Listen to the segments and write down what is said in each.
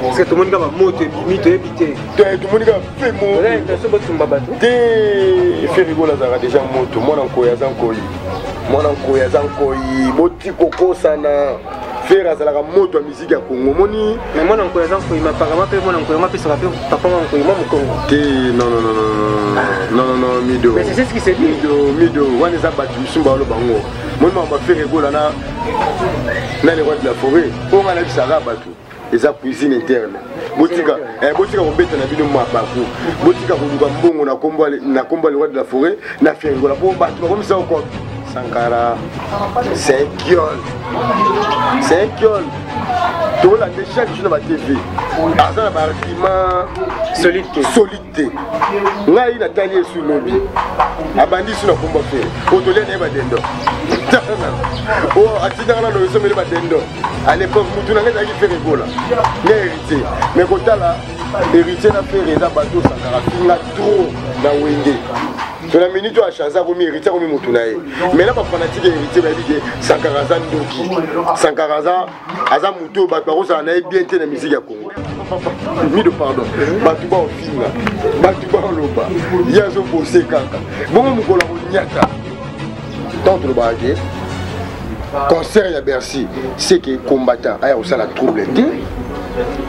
Parce que tomoni kaka moto ebimi, toyebi te. Tomoni kaka fe moto botumba bato te. Ferre Gola azalaka deja moto. Mwana nkoyi aza nkoyi, mwana nkoyi aza nkoyi, boti kokosana. Ferre azalaka moto ya miziki ya Kongo, omoni. Mais mwana nkoyi aza nkoyi mapakama mpe mwana nkoyi yango apesaka mpe papa mwa nkoyi mwa mokongo te. Non, non, non, non, non, non, Mido. Mais c'est ce qui se dit. Mido, Mido, wana eza bato misusu baloba bango. Moni makambo ya Ferre Gola na le roi de la forêt, oyo nga nayebisaka bato, eza cuisine interne. Botika, botika kobeta na bino mabaku, botika koluka mbongo na kombo ya le roi de la forêt na Ferre Gola, mpo bato bakomisa oko Sankara. C'est un kiol, c'est un kiol. Tolande chaque jour na batv, aza na baargument solide te. Solide te. Ngai natali esu lobi, abandi su na kombo Ferre, otolia na ye badendo oyo atindaka na loyo someli badendo. À l'époque, mutu na ngai ezalaki Ferre Gola na Héritier, mais kotala Héritier na Ferre eza bato Sankara finga trop na Wenge. So na minute oyo achange, akomi Héritier, akomi motu na ye. Mais na bafanatike Héritier bayebi ke Sankara aza ndoki, Sankara aza motu oyo bato bakozala na ye bien te na misiki ya Congo. Mido, pardon, bato baofinga, bato baoloba, ye azobose kaka bongo. Mokolo akonyata, ntango tolobaka ke concert ya Bercy, c'est que combattant aya kosala trouble te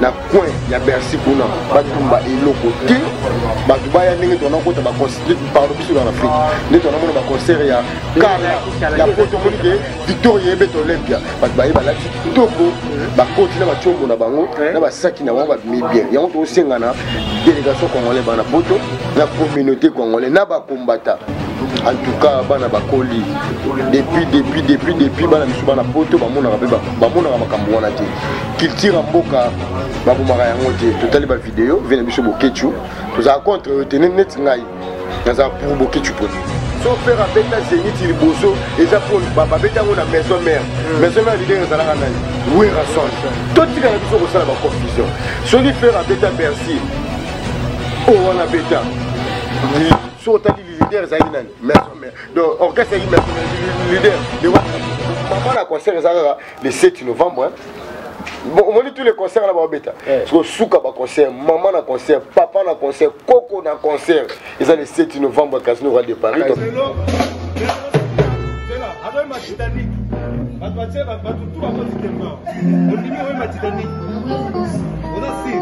na coin ya Bercy kuna, batumba eloko te, bato baya ndenge tona kota. Pardon, biso na Afrique nde tona mona baconcert ya kala ya poto, omoni ke Victoria ebeta Olympia, bato baye balati kitoko, bakoti na batiombo na bango na basaki na bango, babimi bien. Yango tokosenga na délégation congolais bana poto, na communauté congolais, na bakombata. En tout cas, bana bakoli depuis, depuis, depuis, depuis. Bana misu, bana poto bamonaka mpe bamonaka makambo wana te. Culture ya mboka babomaka yango te. Totali bavideo vie na biso Bokecu, tozala contre oyo te. Neti ngai nazala pour Bokecu po so Ferre abeta Zénith liboso, eza po babeta yango na Maison Mère. Maison Mère, leader ezalaka nani? Werrason. Totika na biso kosala baconfusion. Soki Ferre abeta Bercy oyo wana abeta, so otali leader ezalaki nani? Maison Mère. Donc orchestre ezalaki Maison Mère, leader mama na concert eza kaka le 7 novembre, hein. Bon, omoni tous les concerts na babeta, siko suka baconcert, mama na concert, papa na concert, koko na concert, eza le 7 novembre, Casino Royal de Paris. Titanic, bato batie bato tu bakoti temba, ondimi oyemba Titanic, oza sir.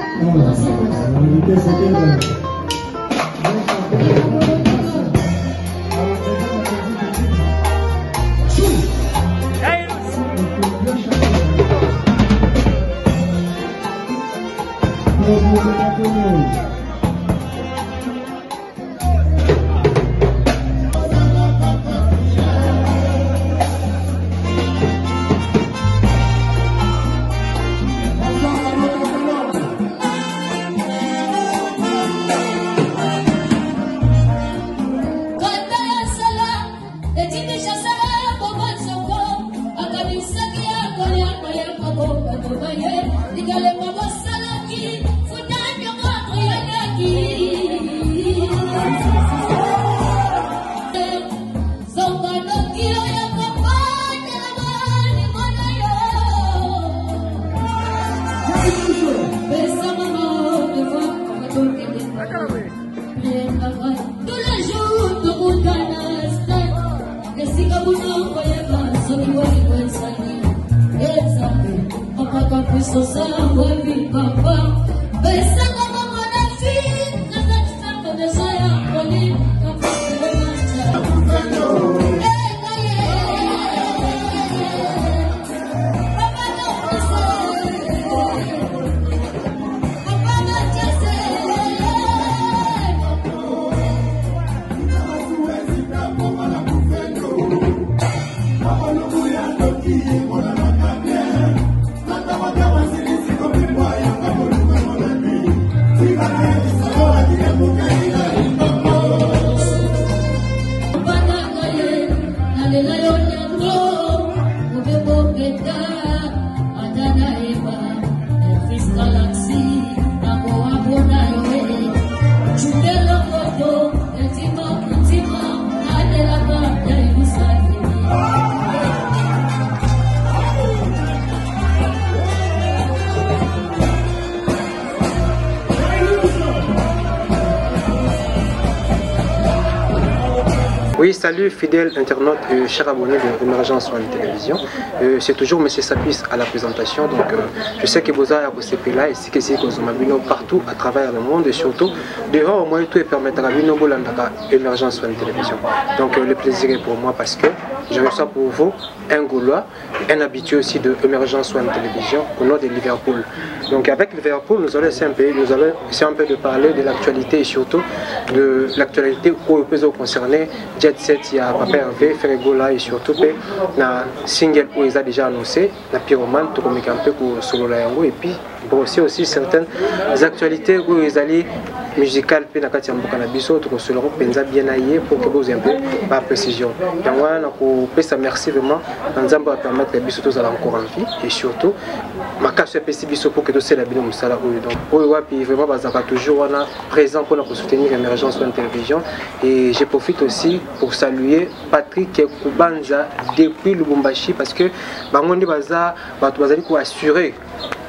Oui, salut fidèles internautes et chers abonnés de Emergence One Télévision. C'est toujours Monsieur Sapis à la présentation. Donc, je sais que vous avez là et que c'est que partout à travers le monde et surtout dehors au moins tout et permettra bino bolandaka Emergence One Télévision. Donc, le plaisir est pour moi parce que je reçois pour vous un Gaulois, un habitué aussi de Emergence One Télévision au nom de Liverpool. Donc avec Liverpool, nous allons essayer un peu, nous allons essayer un peu de parler de l'actualité et surtout de l'actualité où peut concerner Jet Set, il y a Papa Hervé, Ferre Gola et surtout na single où ils a déjà annoncé, na Pyromane, tout comme un peu pour solo yango et puis brosser aussi certaines actualités où ils allaient musicales pe na kati ya mboka na biso tokosolola mpenza bien na ye pour que bozwa un peu ba précision. Yango wana na kopesa merci vraiment na Nzambe apermettre biso tozala encore en vie et surtout makasi apesi biso pour que tosala bino mosala oyo. Donc oyo wapi vraiment bazalaka toujours wana présent mpona kosoutenir Emergence One Télévision. Et je profite aussi pour saluer Patrick Kubanza depuis Lubumbashi parce que bango nde baza bato bazali koassurer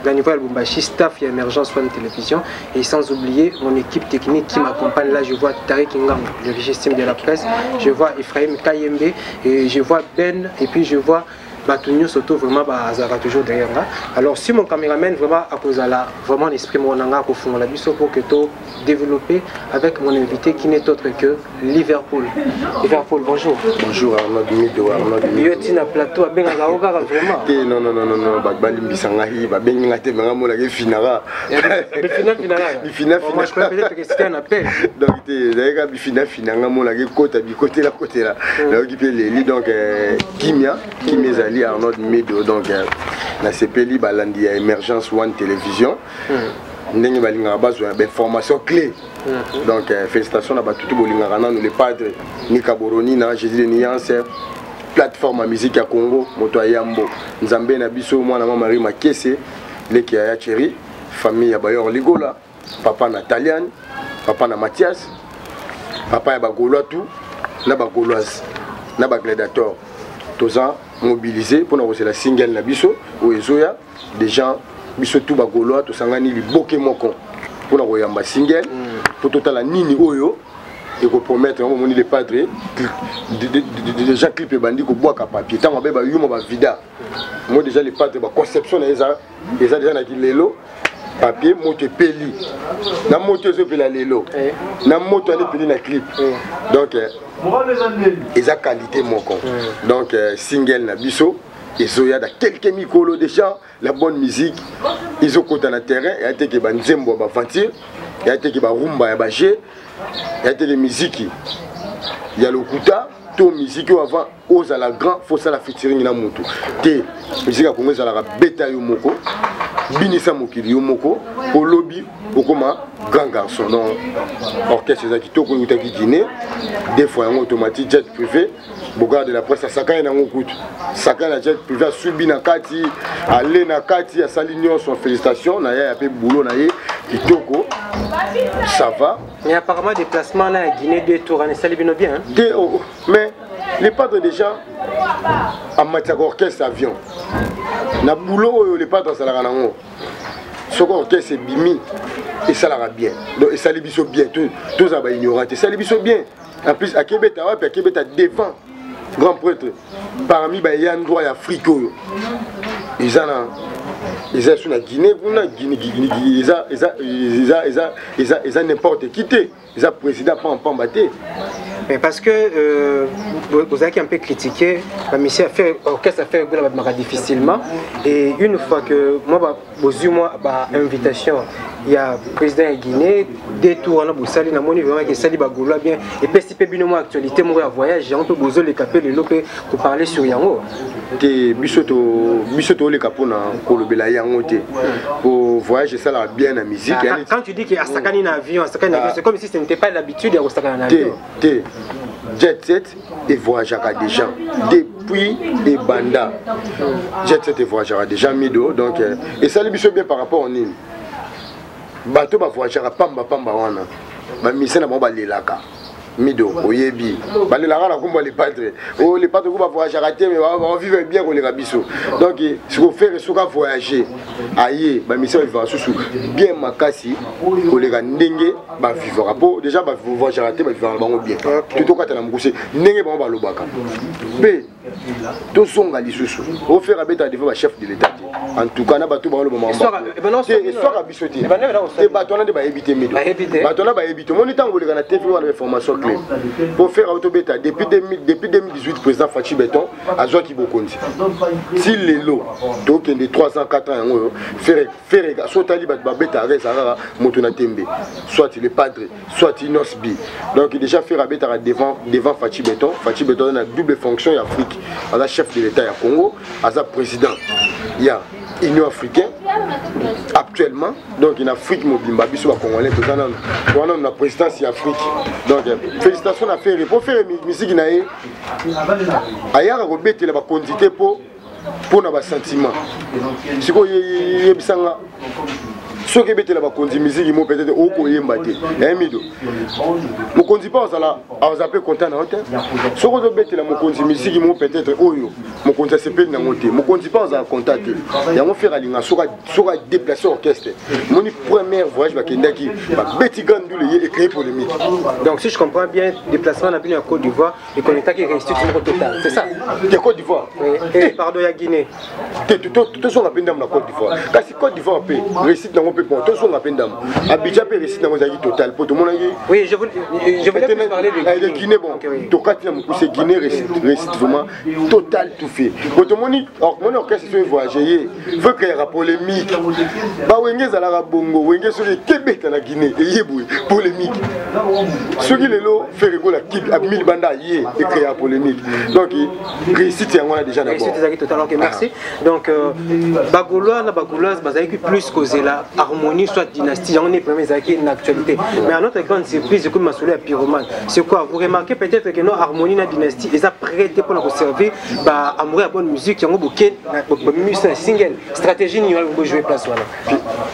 na niveau ya Lubumbashi, staff ya Emergence One Télévision, et sans oublier mon équipe technique qui m'accompagne. Là, je vois Tariq Ngambo, le légitime de la presse, je vois Ephraim Kayembe, et je vois Ben, et puis je vois bato nyonso to vraiment bazalaka toujours derrière nga. Alors si mon caméraman vraiment akozala vraiment l'esprit monanga akofungola biso pour que to développer avec mon invité qui n'est autre que Liverpool. Liverpool, bonjour. Bonjour Arnaud Mido, Arnaud Mido. Yo tina plateau abengaka yo kaka vraiment. Te non non non non non, ba balimbisa ngai, ba bengi nga te mais nga monaka finara. Bifina finara. Bifina Bon, moi je crois peut-être que c'était un appel. Donc te ezalaki bifina fina nga monaka ekota bikotela kotela. Nayoki mpe leli donc kimia, kimia ezali Arnaud Mido donc nasepeli balandi ya Emergence One Télévision. Ndenge balingaka bazwa ba information clé. Donc félicitations na batutu bolingaka nanu le padre Nika Boroni na Jésus de Nuance, plateforme ya musique ya Congo, moto ya yambo Nzambe na biso mwana mama Marie Makese, leki ya Thierry, famille ya Bayor Ligola, papa na Taliane, papa na Mathias, papa ya ba Gaulois tout na ba Gauloise na ba gladiator. Toza mobilisé pour na kosela single na biso oyo ezoya déjà biso tout ba Gaulois tosangani liboke moko pour na koyamba single pour totala nini oyo ekopromettre yango. Omoni le padre déjà clip ebandi kobwaka papier ntango abe bayuma bavida moi déjà le padre baconception na ye eza déjà na kilelo papier moto epeli na moto ezopela lelo na moto wana epeli na clip donc eza qualité moko. Donc single na biso ezoya da quelques mikolo déjà la bonne musique ezokota na terrain eya teke banzembo ya baventure eya teke barumba ya baje eya teke miziki ya lokuta to miziki oyo avant ozala grand faut osala featuring na motu te. Miziki ya Kongo ezalaka beta yo moko, binisa mokili yo moko, olobi okoma grand garçon. Donc orchestre eza kitoko eutaki Guinée deux fois yango automatique jet privé Bogard de la presse asakani nango kutu sakani na jet privé asubi na kati ale na kati asali nyonso. Félicitation na ye ya mpe boulot na ye kitoko, ça va. Mais apparemment déplacement na ya Guinée deux tours esali bino bien, hein? Te, oh, oh, mais le padre déjà amatiaka orchestre avion na boulot oyo le padre asalaka nango soki orchestre ebimi esalaka bien. Donc esali biso bien, tozala baignorant te, esali biso bien. En plus akebeta wapi? Akebeta devant grand prêtre parmi baya droit ya Afrique oyo eza na eza su na Guinée kuna. Guinée eza eza eza eza eza eza n'importe qui te, eza président pampamba te. Mais parce que vous avez un peu critiqué la mission à faire orchestre à faire difficilement et une fois que moi bah bozwi mwa bainvitation ya président ya Guinée deux tours wana bosali, namoni vraiment ke esali bagaulois bien, epesi mpe bino mwa actualité moko ya voyage yango mpe bozoleka mpe lelo mpe koparler sur yango. Te, biso to biso toleka mpona kolobela yango te po voyage esalaka bien na musique. Ah, quand tu dis que asakani na avion, asakani na avion, c'est comme si ce n'était pas l'habitude ya kosakana na te avion. Te, jet set evoyageaka déjà depuis ebanda. Jet set evoyageaka déjà mido. Donc esali biso bien par rapport nini bato bavoyageaka pamba pamba wana bamise na bango balelaka. Mido oyebi balelaka na nkombo ya le padre. Oyo le padre ko bavoyageaka te, mais bavivre bien koleka biso. Donc siko Ferre soki avoyage, aye, bamisia bavivaka susu bien makasi koleka ndenge bavivaka, mpo déjà bavoyageaka te, bavivaka na bango bien. To tokata na mokuse ndenge bango balobaka mpe tozonga lisusu. Oferre abetaka devant bachef de l'État te. En tout cas, na bato baoloba eswaka biso te te. Bato wana nde bayebi te, Mido, bato wana bayebi te. Omoni, ntango boleka na TV wana, bainformation clé po Ferre autobeta depuis 2018, président Fatshi Béton azwaki bokonzi ti lelo, tokende 3 ans, 4 ans yango oyo. Ferre, so otali bato babetaka, eza kaka moto na tembe, soit le padre, soit Innoss'B. Donc déjà Ferre abetaka devant Fatshi Béton. Fatshi Béton aza na double fonction ya Afrique: aza chef de l'État ya Congo, aza président ya Union africaine actuellement. Donc na Afrique mobimba, biso bacongolais toza nanu, toza nanu na présidence ya Afrique. Donc félicitation na Ferre, mpo Ferre misiki na ye ayaka kobetela bakonzi te mpo na basentiment. Sikoyo yebisanga, soki ebetela bakonzi miziki mo, peut-être okoyemba te ya Mido. Mokonzi mpe azala, aza mpe content na yo te. Soki ozobetela mokonzi miziki mo, peut-être oyo mokonzi asepeli nango te, mokonzi mpe azala content te. Yango Ferre alinga soki adéplace orchestre. Moni première voyage bakendaki, babeti gandule, ye ecréé polémique. Donc si je comprends bien, déplacement na bino ya Côte d'Ivoire ekonetaki réussite moko totale, c'est ça? Te, Côte d'Ivoire. Oui. Pardon, ya Guinée. Te, tozonga mpe ndambo na Côte d'Ivoire. Kasi Côte d'Ivoire mpe réussite nango mpe, bon, tozonga mpe ndambo. Abidjan mpe réussite nango ezalaki total, mpo tomonaki. Oui, je voulais plus parler de Guinée. Guinée, bon, tokati na mokuse. Guinée, réussite vraiment total, tout fait po tomoni, moni orchestre so evoyage, ye faut créera polémique. Bawenge ezalaka bongo. Wenge soki ekebeta na Guinée, eye boye polémique. Soki lelo Ferre Gola abimi libanda, ye ecréa polémique. Donc réussite yango wana déjà. Réussite ezalaki total. Ok, merci. Donc bagaulois na bagauloise bazalaki plus kozela harmonie soit dynastie, yango nde premier ezalaki na actualité. Mais à notre grande surprise, ekomi masolo ya Pyromane. C'est quoi? Vous remarquez peut-être que non, harmonie na dynastie eza prêté mpona koservir baamoureux ya bonne musique. Yango boke bamimisa na single. Stratégie nini wana bojouer place wana?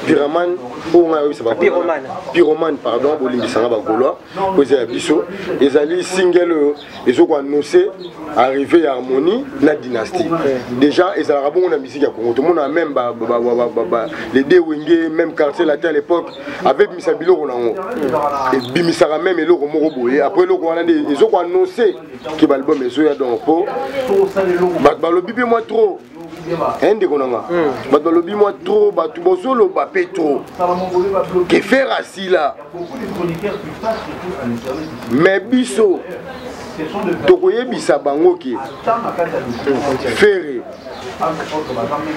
Pyromane oyo ngai oyebisa. Pyromane. Pyromane, pardon, bolimbisanga bagaulois, po eza ya biso. Ezali single oyo ezokoannonce arrivée ya harmonie na dynastie. Déjà ezalaka bongo na musique ya Congo. Tomona même les deux Wenge, même Quartier Latin à l'époque avebimisa biloko nango, ebimisaka même eloko moko boye. Après eloko wana nde ezokoannonce ke baalbum ezoya. Donc po bato balobi mpe mwa trop, ndeko na nga, bato balobi mwa trop, bato bozoloba mpe trop ke Ferre asila. Mais biso tokoyebisa bango ke Ferre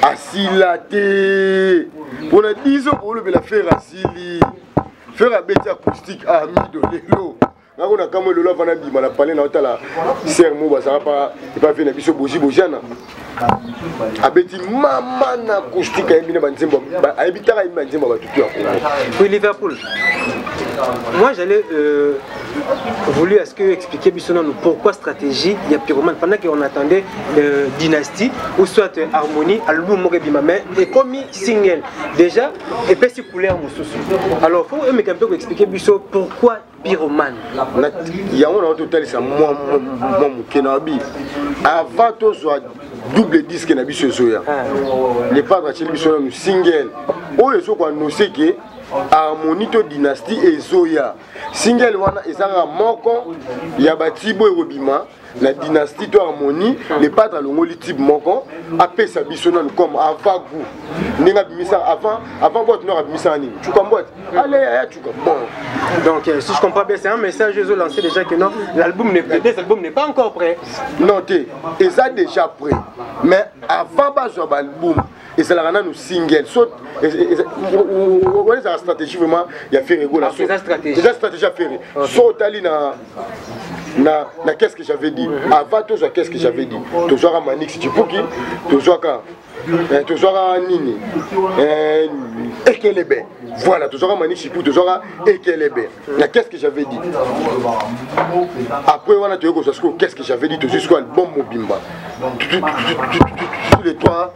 asila te. Mpona biso kolobela Ferre asili, Ferre abeti acoustique amido lelo. Ngako na kamwe lelo avanda bima na palais na otala ser mo bazalaka pa epa vie na biso bozi boziana abeti mama na acoustique, ayebi na banzembo, ayebi taka, ayebi banzembo ya batutu ya Kongo. Oui, Liverpool, moi j'allais voulu à ce que expliquer biso nanu pourquoi stratégie ya Pyromane pendant qu'on attendait dynastie ou soit harmonie, album moko ebima, mais ekomi single déjà, epesi couleur mosusu. Alors faut emeka mpe koexpliquer biso pourquoi Pyromane. Yango na totalisa mwa moke na babi avant tozwa double disque na biso ezoya. Le padre atieli biso nanu single oyo ezokoannonce ke harmonie to dynastie ezoya. Single wana eza kaka moko ya batibo ekobima na dynastie to harmonie. Le padre alongoli type moko, apesa biso nanu comme avant goût, ndenge abimisa avant boîte noire. Abimisaka nini? Cuka boîte ale aya cuka, bon. Donc si je comprends bien, c'est un message ils ont lancé déjà que non, l'album n'est l'album n'est pas encore prêt. Non te, eza déjà prêt, mais avant bazwa baalbum, ezalaka nanu single. So wana ezalaka stratégie vraiment ya Ferre Gola. Eza stratégie. Eza stratégie ya Ferre. So otali na qu'est-ce que j'avais dit avant tozwa qu'est-ce que j'avais dit, tozwaka Manix Chipuki, tozwaka nini, Ekelebe. Voilà, tozwaka Manix Chipuki, tozwaka Ekelebe na qu'est-ce que j'avais dit. Après wana toyei kozwa sikoyo qu'est-ce que j'avais dit, tozwi sikoyo album mobimba, tous les trois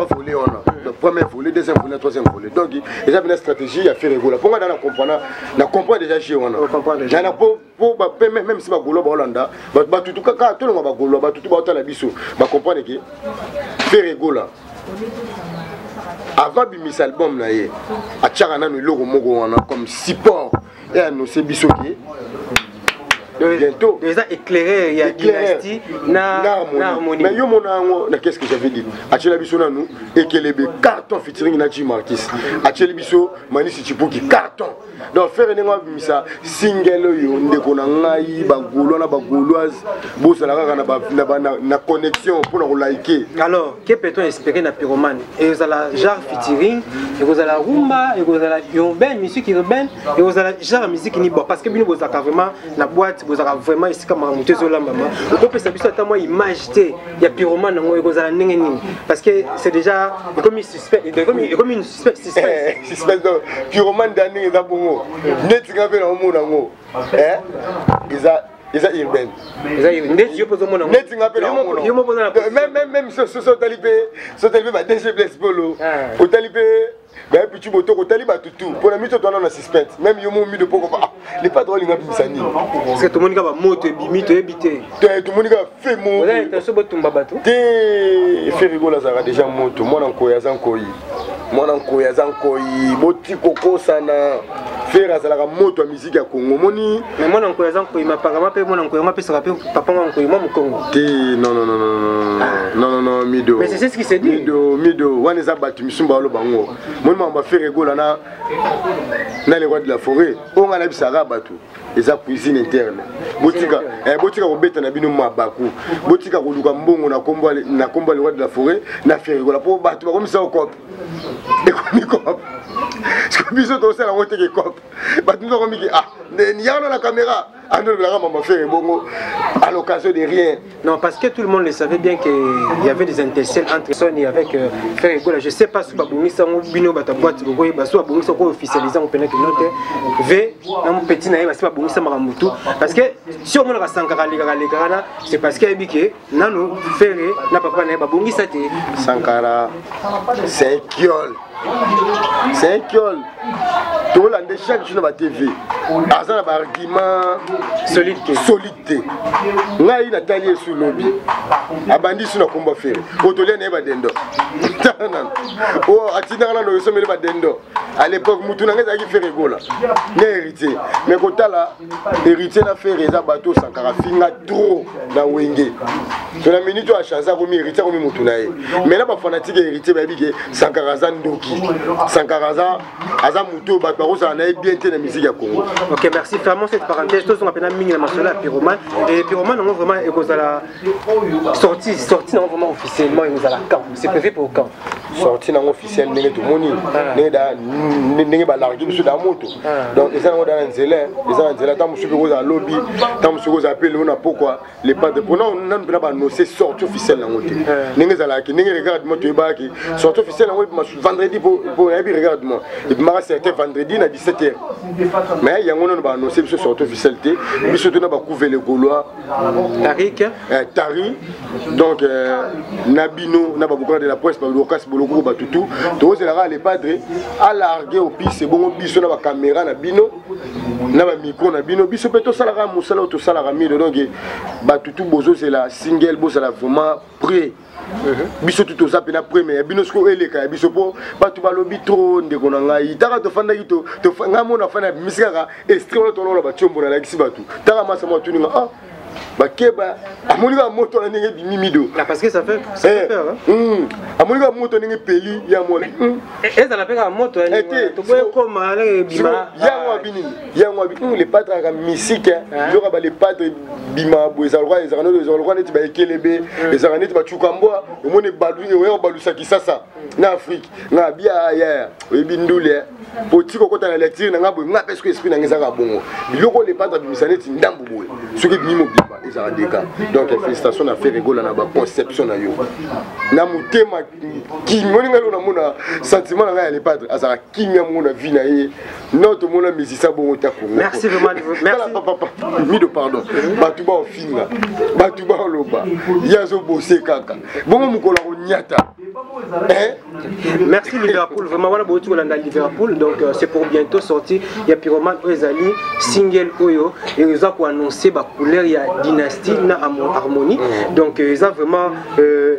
volets wana. Premier volet, deuxième volet, troisième volet. Donc eza mpena stratégie ya Ferre Gola, mpo nga da na comprendre, na comprendre déjà jeu wana. Na po même si bagaulois baolanda, batutu kaka tolonga, bagaulois batutu baotala biso, bacomprendre ke Ferre Gola, avant bimisa album na ye, atiaka nano eloko moko wana comme support e annonce biso ke bientôt. Eza éclairé ya dynastie na harmonie. Mais yo mona yango na qu'est-ce que j'avais dit, atiela biso nanu Ekelebe carton, featuring na G Marquis, atieli biso Manisi Chipuki carton. Donc Ferre, ndenge abimisa single oyo, ndeko na ngai, bagaulois na bagauloise, bozala kaka na connexion mpona kolike. Alors, que peut-on espérer na Pyromane? Ekozala genre featuring, ekozala rumba, ekozala urbaine, musique urbaine, ekozala genre musique ni bon? Parce que bino bozalaka vraiment na boîte, bozalaka vraiment esika makambo te ezolambama. Okopesa biso ata mwa image te ya Pyromane yango ekozala ndenge nini? Parce que c'est déjà ekomi suspect, ekomi une suspense. Suspense. Donc Pyromane da ndenge eza bongo, neti nga mpe naomona yango eza urbaine. Ndeti yo mpo ozomona. Neti nga mpe naomona même soso otali mpe, so otali mpe ba DG Blaise Polo, otali mpe bayebi pichu botoko, otali bato tu mpona miso towana na suspense. Même yo mo mido poko le padre olinga bimisa nini? Parce que tomoni kaka bamoto ebimi, toyebi te. Tomoni kaka fe. Oza intention botumba bato? Te, Ferre Gola azalaka déjà moto. Mwana nkoyi aza nkoyi, mwana nkoyi aza nkoyi, boti kokosana. Ferre azalaka moto ya musique ya Congo, omoni. Mais mwana nkoyi aza nkoyi mapangama mpe mwana nkoyi yango apesaka mpe papa mwa nkoyi mwa mokongo. Te, non, non, non, non, non, non, non, Mido. Mais c'est ce qui se dit. Mido, Mido, wana eza bato misusu baloba bango. Moni makambo ya Ferre Gola na le roi de la forêt, oyo ngai nayebisaka bato, eza cuisine interne. Botika, botika kobeta na bino mabaku, botika koluka mbongo na kombo ya le roi de la forêt na Ferre Gola, mpo bato bakomisa coop, ekomi coop. Biso tosala yango teke coop, bato nyonso bakomiki ah yaka na caméra andolobelaka mama Ferre bongo à l'occasion de rien. Non, parce que tout le monde le savait bien qu'il y avait des intestins entre Sony avec Ferre Gola. Je sais pas si babongisa yango, bino bato boîte bokoyeba so babongisa ko officialiser yango pena kino te. V na mon petit na ye basi babongisa makambo tout. Parce que si omonaka Sankara alekaka alekaka na, c'est parce que ayebi ke nano Ferre na papa na ye babongisa te. Sankara, c'est un kiol, c'est un kiol. Tolande chaque jour na batv, aza na baargument solide te. Solide te. Ngai natali ye su lobi, abandi su na kombo Ferre oyo tolia na ye badendo. Tala nano oyo atindaka nano esomeli badendo. À l'époque, mutu na ngai ezalaki Ferre Gola na Héritier. Mais kotala Héritier na Ferre, eza bato Sankara finga trop na Wenge. So na minute oyo achange, akomi Héritier, akomi mutu na ye. Mais na bafanatique ya Héritier bayebi ke Sankara aza ndoki, Sankara aza motu oyo bato bakozala na ye bien te na musique ya Congo. Ok, merci. Fermons cette parenthèse. Tozonga mpena mingi na masolo ya Pyromane. Et Pyromane yango vraiment ekozala sortie nango vraiment officiellement ekozala quand? C'est prévu pour quand? Sortie nango officiel, ndenge tomoni, ndenge balargi biso da moto, donc eza nango da na nzela, eza na nzela. Ntango mosusu ekozala lobi, ntango mosusu ekozala mpe lelo na pokwa. Le padre mpona nanu mpena baannonce sortie officielle nango te. Ndenge ezalaki, ndenge Regarde moi toyebaki sortie officielle yango ebima vendredi, po nayebi Regarde moi ebimaka certain vendredi na 17 heures. Mais yango nano baannonce biso sortie officielle te. Biso tona bacouvele gaulois. Tarik. Tari, donc na bino na babokana de la presse, balokasi bolokoko, batutu tokozelaka le padre alargue opise bongo biso na bacaméra na bino na bamicro na bino, biso mpe tosalaka mosala oyo tosalaka mino. Donc batutu bozozela single, bozala vraiment prêt. Biso tu toza mpena prêt, mais ya bino sikoyo eleka ya biso, mpo bato balobi trop. Ndeko na ngai, taka tofandaki, ngai mona afandi, abimisi kaka extrait wana, tolola batiombo, nalakisi bato. Taka masa mo atuninga, ah bakeba, amoni kaka moto wana ndenge ebimi, Mido. Parce que ça fait peur, hein? Amoni kaka moto ndenge epeli ya mwana. Ezala mpe kaka moto toboyekoma ebima. Yango abi nini? Yango abi le padre aka mystique, yoka ba le padre bima boye, ezalaka ezalaka neti baekelebe, ezalaka neti bacuka mbwa. Omoni oya kobalusa Kisasa na Afrique. Nga abi ya oyebi ndule po tika okota na lecture na nga boye. Nga mpe soki esprit na nga ezaka bongo, biloko le padre abimisa neti ndambu boye, soki ebimi mobimba ezalaka deka. Donc félicitation na Ferre Gola na baconception na yo na motema kimi. Moni ngai lo namona sentiment na ngai ya le padre azalaka kimia mongo na vie na ye. Non, tomona musicien bongo ta Congo. Merci vraiment, merci. Papa Mido, pardon, bato baofinga, bato baoloba, ye azobose kaka bongo mokolo akonyata. Eh? Merci Liverpool, vraiment voilà bouti kolanda Liverpool donc c'est pour bientôt sortir ya Pyromane oyo ezali single oyo eza ko annoncer ba couleur ya dynastie na harmonie donc eza vraiment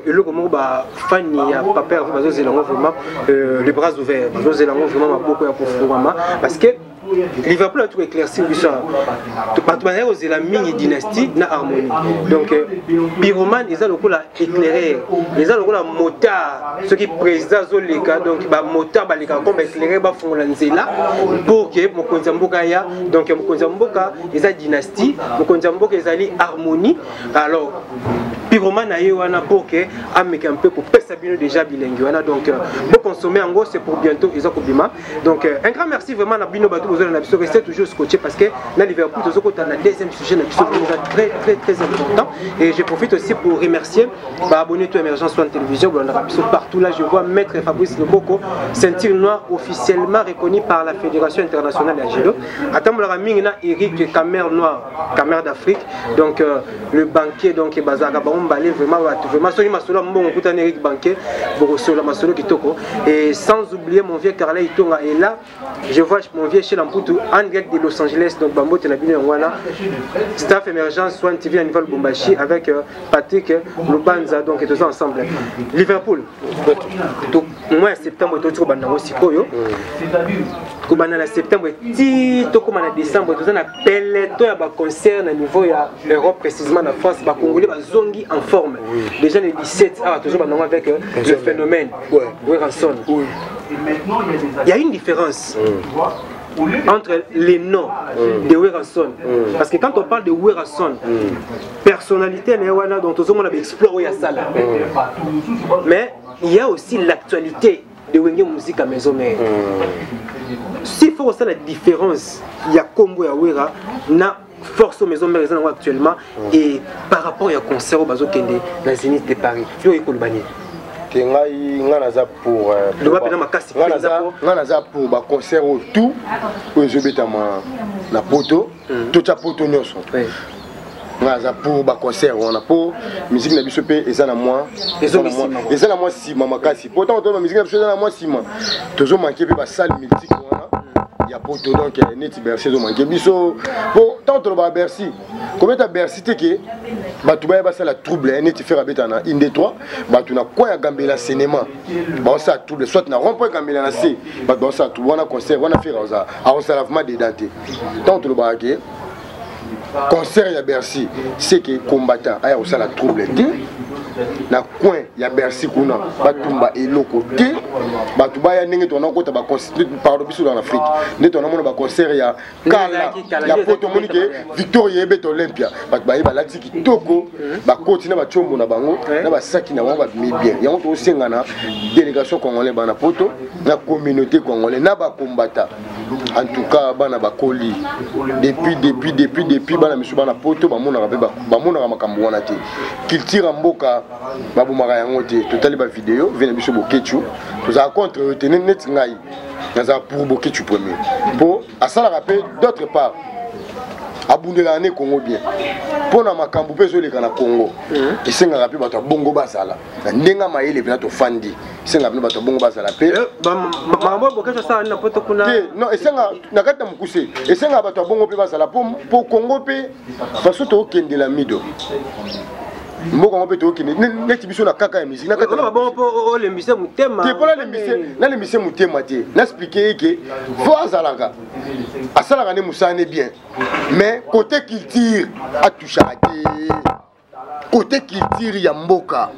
eloko moko ba fan ya papa Hervé bazozela yango vraiment les bras ouverts bazozela yango vraiment maboko ya kofungwama parce que Liverpool a tout éclairci biso bato bazali kozela mingi dynastie na harmonie donc pyromane eza lokola éclaireur eza lokola motard soki président azoleka donc bamotard balekaka comme baéclaireur bafungola nzela pour que mokonzi ya mboka aya donc mokonzi ya mboka eza dynastie mokonzi ya mboka ezali harmonie alors pyromane na ye wana pour que ameka mpe kopesa bino déjà bilengi wana donc boconsommer yango c'est pour bientôt eza kobima. Donc un grand merci vraiment na bino bato bozala na biso, restez toujours scotché parce que na Liverpool tozokota na deuxième sujet na biso eza très très très important. Et je profite aussi pour remercier baabonné to Émergence One Télévision bolandaka biso partout. Là je vois maître Fabrice Loboko, ceinture noire officiellement reconnu par la Fédération internationale ya judo, atambolaka mingi na Eric Camer Noir Camer d'Afrique, donc le banquier. Donc bazalaka bango mbale vraiment bato vraiment soki masolo ya mbongo okutani Eric Banquier bokosola masolo kitoko. Et sans oublier mon vieux Carla Itonga, et là je vois mon vieux chez Lamputu en direct de Los Angeles. Donc bambote na bino yango wana staff Émergence One TV à niveau Lubumbashi avec Patrick Lubanza. Donc toza ensemble Liverpool. Donc mois ya septembre toti kobanda yango sikoyo kobanda na septembre ti tokóma na décembre toza na peloton ya baconcert na niveau ya Europe, précisément na France. Bacongolais bazongi en forme déjà le 17 awa tozobanda yango avec le phénomène Werrason. Il y a une différence entre les noms de Werrason, parce que quand on parle de Werrason, personnalité na ye wana, donc tozomona baexploit oyo asala, mais il y a aussi l'actualité de Wenge Musica Maison Mère. S'il faut osala différence ya kombo ya Wera na force oyo Maison Mère eza nango actuellement et par rapport ya concert oyo bazokende na Zénith de Paris, yo oyi koloba nini? Te, ngai ngai naza pour Loba mpenza makasi. Ngai naza pour baconcert oyo tout oyo ezobetama na poto, totya poto nyonso. Ngai naza pour baconcert wana mpo musique na biso mpe eza na mwa eza na mwa nsima makasi. Po ntango toyeba musique na biso eza na mwa nsima, tozomanke mpe basalle mythique wana ya poto. Donc neti Bercy ezomanke biso, po ntango tolobaka Bercy, kobeta Bercy te ke bato baya basala trouble neti Ferre abeta na inde 3, bato na coin ya Gambela cinéma baosala trouble, soit na rond point Gambela na se bato baosala trouble wana. Concert wana Ferre aosala vraiment dedans te. Ntango tolobaka ke concert ya Bercy, c'est que combattant aya kosala trouble te na coin ya Bercy kuna, batumba eloko te, bato baya ndenge tona kota. Pardon, biso na Afrique nde tonamona baconcert ya kala ya poto, omoni ke Victoria ebeta Olympia, bato baye balati kitoko, bakoti na batiombo na bango na basaki na bango, babimi bien. Yango tokosenga na délégation congolais bana poto, na communauté congolais, na bakombata. En tout cas bana bakoli depuis bana misu bana poto bamonaka mpe bamonaka makambo wana te. Culture ya mboka babomaka yango te. Totali bavideo vie na biso Bokecu, tozala contre oyo te. Neti ngai nazala pour Bokecu premier mpo asalaka mpe d'autre part abundelaka ne Congo bien mpo na makambo mpe ezoleka na Congo. Esengaka mpe bato ya bongo bazala na ndenge ya mayele mpena tofandi, esengaka mpe bato ya bongo bazala mpe. Makambo Bokecu asala na poto kuna? Te, non, esenga na kati na mokuse, esengaka bato ya bongo mpe bazala mpo Congo mpe façon tookendela mido mboka yango mpe tookende neti biso na kaka ya musique. Bongo mpo olembise motema? Te, mpo nalembise motema te, naexpliquer ye ke fo azalaka asalaka nde mosala ne bien, mais côté culture atouchaka te. Côté culture ya mboka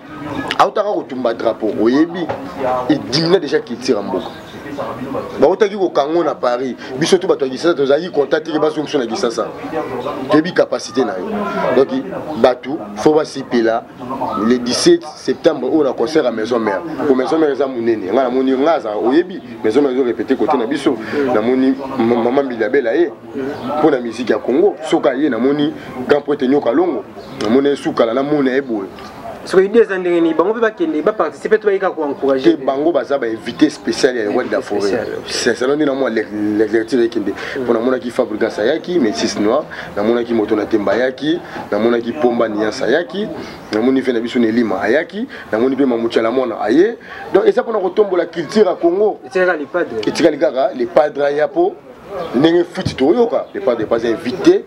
autaka kotumba drapeau, oyebi edimina déjà culture ya mboka. Bautaki kokango na Paris, biso to bato ya Kisasa tozalaki contact teke bazongi biso na Kisasa, toyebi capacité na yo. Donc bato fo basepela le 17 septembre oyo na concert ya Maison Mère, po Maison Mère eza monene. Ngai namoni ngai azala, oyebi Maison Mère ezorépéter côté na biso. Namoni mama Mbilabela ye mpo na musique ya Congo soki aye, namoni grand prêtre Nyoka Longo, namoni esukala namona ye boye. Soki idée eza ndenge nini, bango mpe bakende baparticipe to bayika koencourage? Te, bango baza bainvité spécial ya roi de la forêt. Sincèrement, nde namwa lecture ekende mpo namonaki Fabrigas ayaki, Métis Noir, namonaki Moto na Temba ayaki, namonaki Pomba Niance ayaki, namoni mpe na biso na Elima ayaki, namoni mpe Mamutyala Mwana aye. Donc eza mpona kotombola culture ya Congo. Etikali kaka le Padre aya, mpo ndenge futi toyoka le Padre pas invité.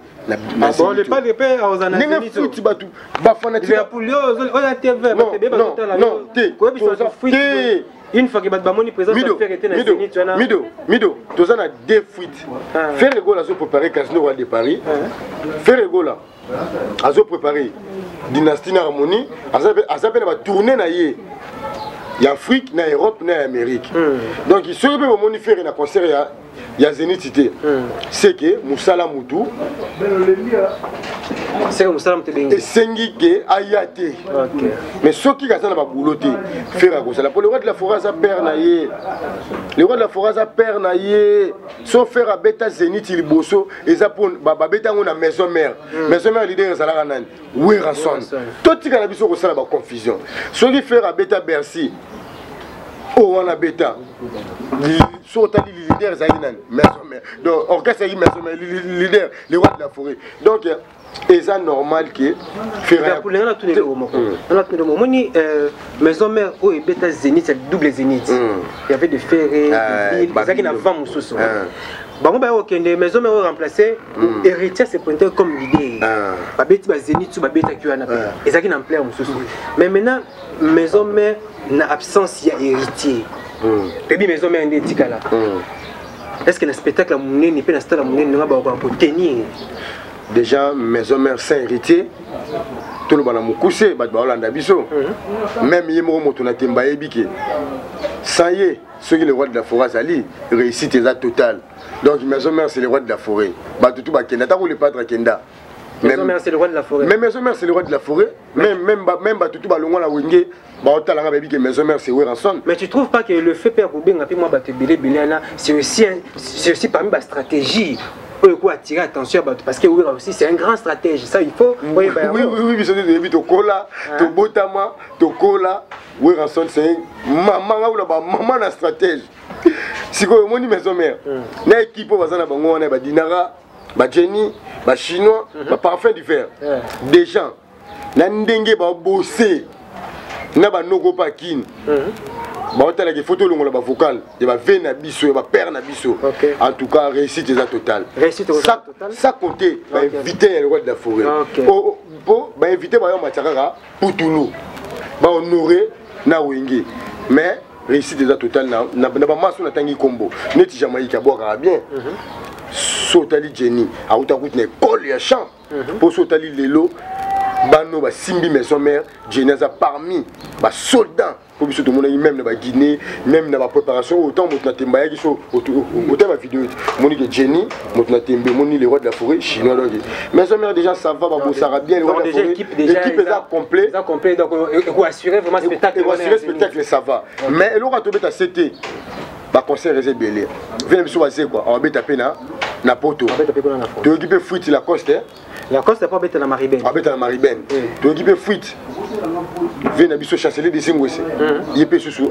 Ah bon, le Padre mpe akozala na ndenge futi bato bafanatike. Te, une fois que bato bamoni présence ya Ferre te na Zénith wana. Mido, Mido, toza na deux fuites. Ferre Gola azopréparé Casino Royal de Paris. Ferre Gola azopréparé Dynastie na Harmonie, aza mpe na batournée na ye ya Afrique, na Europe, na ya Amérique. Donc soki mpe bomoni Ferre na concert ya Zénith te, c'est que mosala mutu Seke mosala moto ebengi. Esengi ke aya te. Mais soki aza na babulo te, Ferre akozala, po le roi de la forêt aza père na ye. Le roi de la forêt aza père na ye. So Ferre abeta Zénith liboso, eza mpo babeta yango na Maison Mère. Maison Mère, leader ezalaka nani? Werrason. Totika na biso kosala baconfusion. Soki Ferre abeta Bercy oyo wana, beta so otali, leader ezalaki nani? Maison Mère. Donc orchestre ezalaki Maison Mère, leader le roi de la forêt. Donc eza normal ke Ferre. Natuna eloko moko, natuna eloko. Omoni Maison Mère oyo ebeta Zénith ya double Zénith, il y avait de Ferre, ezalaki na vent mosusu. Bango baya kokende Maison Mère oyo remplacer Héritier se pointait comme leader. Babeti bazénith so babetaki wana mpe ezalaki na ampleur mosusu. Mais maintenant, Maison Mère na absence ya Héritier, toyebi Maison Mère nde etikala. Est ce que na spectacle ya monene mpe na stade ya monene ndenge bakoka kotenir? Déjà, Maison Mère sans Héritier, toloba na mokuse, bato baolanda biso, même ye moko Moto na Temba ayebi ke sans ye, soki le roi de la forêt azali, réussite eza totale. Donc Maison Mère, c'est le roi de la forêt. Bato tu bakenda, atako le Padre akenda. Maison Mère, c'est le roi de la forêt. Mais Maison Mère, c'est le roi de la forêt. Même bato tu balongwa na Wenge, baotalanga, bayebi ke Maison Mère, c'est Werrason. Mais tu trouves pas que le fait père kobenga mpe mwa bato ebele ebele wana, c'est aussi parmi bastratégie oyo ko attirer attention ya bato? Parce que Wera aussi, c'est un grand stratège, ça il faut. Oui, biso nde toyebi, tokola, tobotama, tokola. Werrason, c'est mama nga una bamama na stratège. Sikoyo omoni Maison Mère na équipe oyo baza na bango wana, badinara, bajeni, bachinois, baparfum d'hiver, des gens na ndenge babose na banoko mpe akini baotalaka, faut tolongola bavocal ya bave na biso, ya bapère na biso. En tout cas, réussite eza totale, sans compter bainvité ya le roi de la forêt. Po bainvité bayo matia kaka putulu, bahonore na Wenge, mais réussite eza totale na bamaso. Natangi nkombo neti Jamaïque, abwakaka bien. So otali Jenny, auta kuti na école ya chant. Mpo so otali lelo, bano basimbi Maison Mère, Jenny aza parmi basoldat. Mpo biso tomonaki même na baguinée, même na bapréparation oyo, ntango Moto na Tembe ayaki, so otali bavideo ete omoni ke Jenny, Moto na Tembe, omoni le roi de la forêt chinois. Donc Maison Mère déjà, ça va, babosaka bien. Le roi de la forêt, équipe eza complet. Eza complet, donc ekoassurer vraiment spectacle. Ekoassurer spectacle, ça va. Mais eloko atobeta se te, baconcert eza ebele. Vena biso bazekwa awabeta mpe na poto. Toyoki mpe fuite Lacoste. Lacoste mpo abeta na Mariben. Abeta na Mariben. Toyoki mpe fuite ve na biso Chancelier de Singwese, ye mpe susu.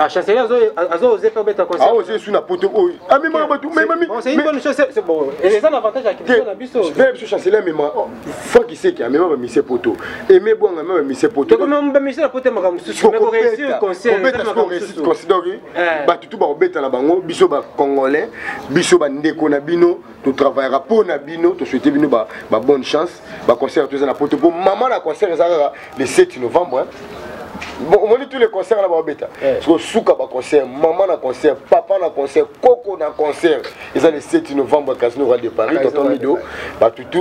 Chancelier azo ose mpe obeta concert. Aose su na poto oyo amemaka bato. C'est une bonne chose, c'est bon, eza na avantage ya culture na biso. Ve na biso Chancelier amema Frank Iseki, amema bamise poto, eme bwanga, amema bamise poto. Bamise na poto, makambo mosusu, mais koréussir concert. Kobeta siko réussite concert. Donc bato tu bakobeta na bango, biso bacongolais, biso bandeko na bino, totravaillera mpo na bino, tosouhaite bino babonne chance. Baconcert to eza na poto, mpo mama na concert eza kaka le 7 novembre. Bon, omoni tous les concerts na babeta siko suka baconcert, mama na concert, papa na concert, koko na concert, eza le 7 novembre, Casino Royal de Paris. Tonton Mido, batutu.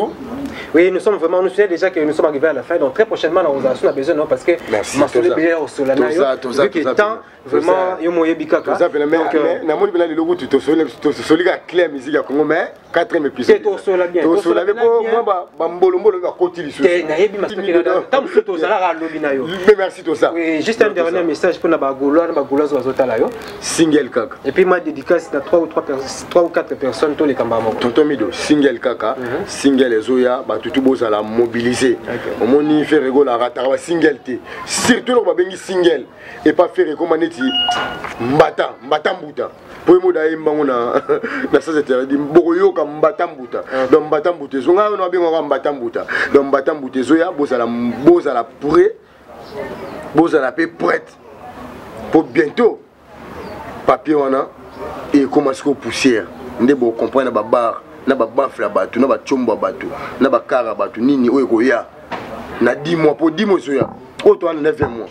Oui, nous sommes vraiment, nous savons déjà que nous sommes arrivés à la fin, donc très prochainement, nous avons besoin, non, parce que Merci. Masolo ebele osola na yo, vu que temps, vraiment, yo moyebi kaka. Toza pena, mais namoni mpena lelo kutu tosoli kaka clair musique ya Congo, mais quatrième épisode. Tosola bien. Tosola bien, po mwa bambolombolo bakoti lisusu. Nayebi, ta mosusu tozalaka alobi na yo. Mais merci, toza. Et juste un dernier message pour na ba Gaulois na ba Gaulois bazotala yo. Single kaka. Et puis ma dédicace na 3 ou 3 3 ou 4 personnes to les kamba moko. Tonton Mido, single kaka, single ezoya bato tu bozala mobiliser. Omoni Ferre Gola rataka ba single te. Surtout loko babengi single et pas Ferre koma neti mbata, mbata mbuta. Po ye moda ayemba ngo na na sens interdit bokoyoka mbata mbuta. Donc mbata mbuta ezonga wana babengaka mbata mbuta. Donc mbata mbuta ezoya bozala bozala prêt, bozala pe prête. Po bientôt papier wana ekoma sikoyo poussière nde bocomprendre na babar na babafle ya bato na bacombo ya bato na bakara ya bato nini oyo ekoya na 10 mois po 10 mois ezoya oyo toa na 9 mois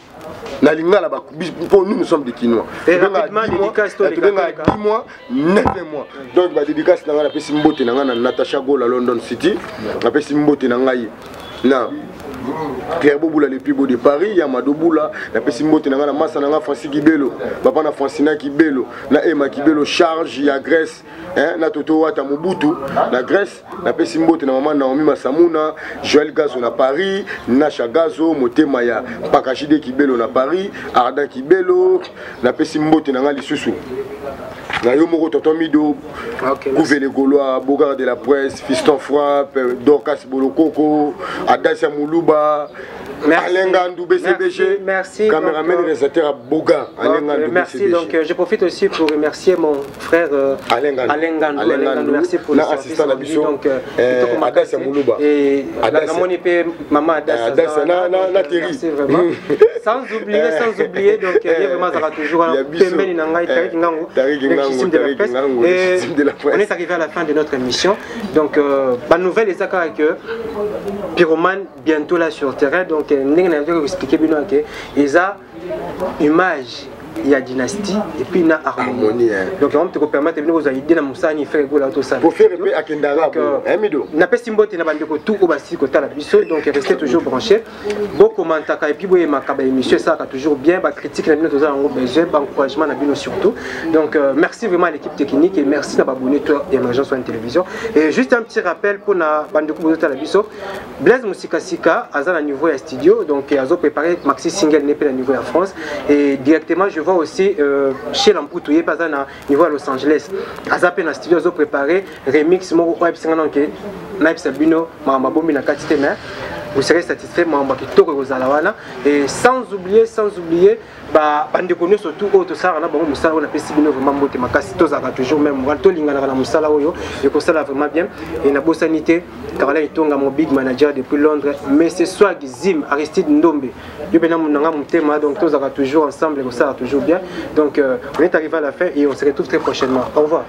na lingala po nous nous sommes des kinois tobengaka 10 mois 9 mois. Donc badédicace na ngai, napesi mbote na ngai na Natacha Gola, London City, napesi mbote na ngai na Claire Boboula, le plus beau de Paris, Yamado Boula, napesi mbote na ngai na masa na ngai Francis Kibelo, papa na Francina Kibelo, na Emma Kibelo, charge ya Grèce, hein, na Toto Wata Mobutu, na Grèce, napesi mbote na mama Naomi Masamuna, Joël Gazo na Paris, Nasha Gazo, motema ya Pakajide Kibelo na Paris, Ardan Kibelo, napesi mbote na ngai lisusu na yo moko Tonton Mido, Kouvele Gaulois, Bogard de la presse, Fiston Frappe, Dorcas Bolokoko, Adasia Moulouba, Alain Gandou, BCBG, merci, caméraman réalisateur à Boga, Alain Gandou, merci. BCBG. Donc je profite aussi pour remercier mon frère Alain Gandou. Alain Gandou, Alain Alain Gandou, Gandou, merci pour na le service assistant rendu. Biso, Donc, Kitoko Makasi. Adasia Moulouba. Et Adasia. la namoni pe maman Adasia Adasia, Zara, na, donc, na Thierry. merci vraiment. Sans oublier, sans oublier, donc, il y a vraiment Zara toujours, Il y a Biso. Pembeni na ngai, Tariq Ngango, Tariq Ngango, légitime de la Tariq presse. Ngango, Et légitime de la presse. on est arrivé à la fin de notre émission. Donc, bonne nouvelle, les accords que Pyromane bientôt là sur terrain. Donc, ndenge na ngai expliquer bino que eza image il y a dynastie et puis na harmonie. Harmonie, hein. Donc on te permettre bino kozwa idée na mosala ni faire gola tout ça. Pour faire pe akendaka Donc, hein, Mido. napesi mbote na bandeko tout oyo basili kotala biso, donc restez toujours branchés, bokomantaka et puis boyemaka ba émission esalaka toujours bien, ba critique na bino toza yango besoin, ba encouragement na bino surtout. Donc merci vraiment à l'équipe technique et merci na babonné toi Émergence One Télévision. Et juste un petit rappel pour na bandeko bozotala biso, Blaise Musikasika aza na niveau ya studio, donc azo préparer maxi single nepe na niveau ya France et directement je vois aussi chez Lamputu ye aza na niveau ya Los Angeles, aza pe na studio azo préparer remix moko oyo ayebisinga nano ke nayebisa bino makambo abombi na kati te, mais vous serez satisfait, makambo ya kitoko ekozala wana. Et sans oublier, sans oublier bandeko nyonso tout oyo tosalaka na bango mosala oyo, napesi bino vraiment mbote makasi, tozalaka toujours même moral, tolinganaka na mosala oyo ekosala vraiment bien. Et nabosani te Caroline Itonga, mon big manager depuis Londres, mais c'est Swag Zim, Aristide Ndombe, yo pena nanga motema, donc tozalaka toujours ensemble, ekosala toujours bien. Donc on est arrivé à la fin et on se retrouve très prochainement. Au revoir.